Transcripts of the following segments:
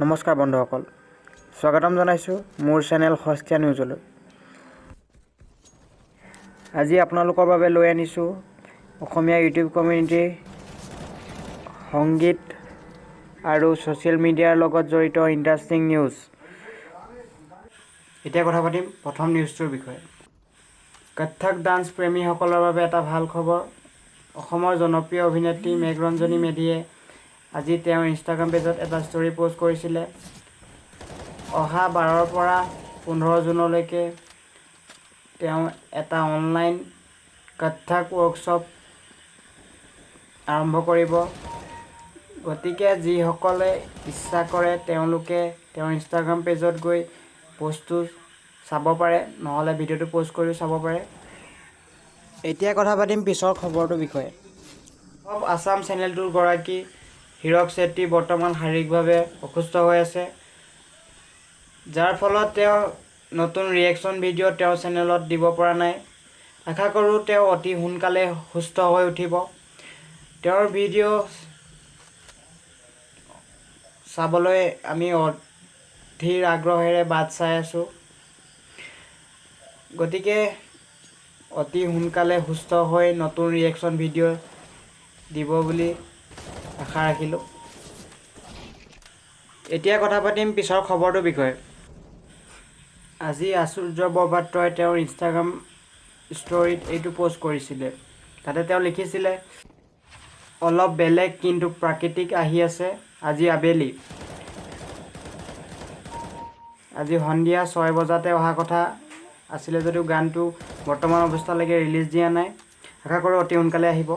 নমস্কাৰ বন্ধুসকল, স্বাগতম জনাইছোঁ মোৰ চেনেল সস্তীয়া নিউজলৈ। আজি আপোনালোকৰ বাবে লৈ আনিছোঁ অসমীয়া ইউটিউব কমিউনিটিৰ সংগীত আৰু ছ'চিয়েল মিডিয়াৰ লগত জড়িত ইণ্টাৰেষ্টিং নিউজ। এতিয়া কথা পাতিম প্ৰথম নিউজটোৰ বিষয়ে। কত্থক ডান্স প্ৰেমীসকলৰ বাবে এটা ভাল খবৰ। অসমৰ জনপ্ৰিয় অভিনেত্ৰী মেঘৰঞ্জনী মেধিয়ে আজি তেওঁৰ ইনষ্টাগ্ৰাম পেজত এটা ষ্ট'ৰী প'ষ্ট কৰিছিলে। অহা 12ৰ পৰা 15 জুনলৈকে তেওঁ এটা অনলাইন কত্থক ৱৰ্কশ্বপ আৰম্ভ কৰিব। গতিকে যিসকলে ইচ্ছা কৰে, তেওঁলোকে তেওঁৰ ইনষ্টাগ্ৰাম পেজত গৈ প'ষ্টটো চাব পাৰে, নহ'লে ভিডিঅ'টো প'ষ্ট কৰিও চাব পাৰে। এতিয়া কথা পাতিম পিছৰ খবৰটোৰ বিষয়ে। অফ আছাম চেনেলটোৰ গৰাকী হীৰক চেত্ৰী বৰ্তমান শাৰীৰিকভাৱে অসুস্থ হৈ আছে, যাৰ ফলত তেওঁ নতুন ৰিয়েকশ্যন ভিডিঅ' তেওঁৰ চেনেলত দিব পৰা নাই। আশা কৰোঁ তেওঁ অতি সোনকালে সুস্থ হৈ উঠিব। তেওঁৰ ভিডিঅ' চাবলৈ আমি অধীৰ আগ্ৰহেৰে বাট চাই আছোঁ। গতিকে অতি সোনকালে সুস্থ হৈ নতুন ৰিয়েকশ্যন ভিডিঅ' দিব বুলি আশা ৰাখিলোঁ। এতিয়া কথা পাতিম পিছৰ খবৰটোৰ বিষয়ে। আজি আচুৰ্য বৰপাত্ৰই তেওঁৰ ইনষ্টাগ্ৰাম ষ্ট'ৰীত এইটো প'ষ্ট কৰিছিলে। তাতে তেওঁ লিখিছিলে, "অলপ বেলেগ কিন্তু প্ৰাকৃতিক আহি আছে আজি আবেলি"। আজি সন্ধিয়া 6 বজাতে অহা কথা আছিলে যদিও গানটো বৰ্তমান অৱস্থালৈকে ৰিলিজ দিয়া নাই। আশা কৰোঁ অতি সোনকালে আহিব।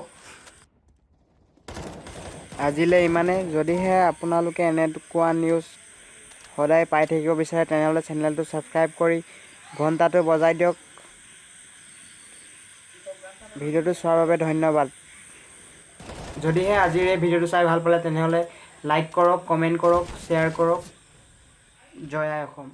আজিলৈ ইমানে। যদিহে আপোনালোকে এনেকুৱা নিউজ সদায় পাই থাকিব বিচাৰে, তেনেহ'লে চেনেলটো ছাবস্ক্ৰাইব কৰি ঘণ্টাটো বজাই দিয়ক। ভিডিঅ'টো চোৱাৰ বাবে ধন্যবাদ। যদিহে আজিৰ এই ভিডিঅ'টো চাই ভাল পালে, তেনেহ'লে লাইক কৰক, কমেণ্ট কৰক, শ্বেয়াৰ কৰক। জয় আই অসম।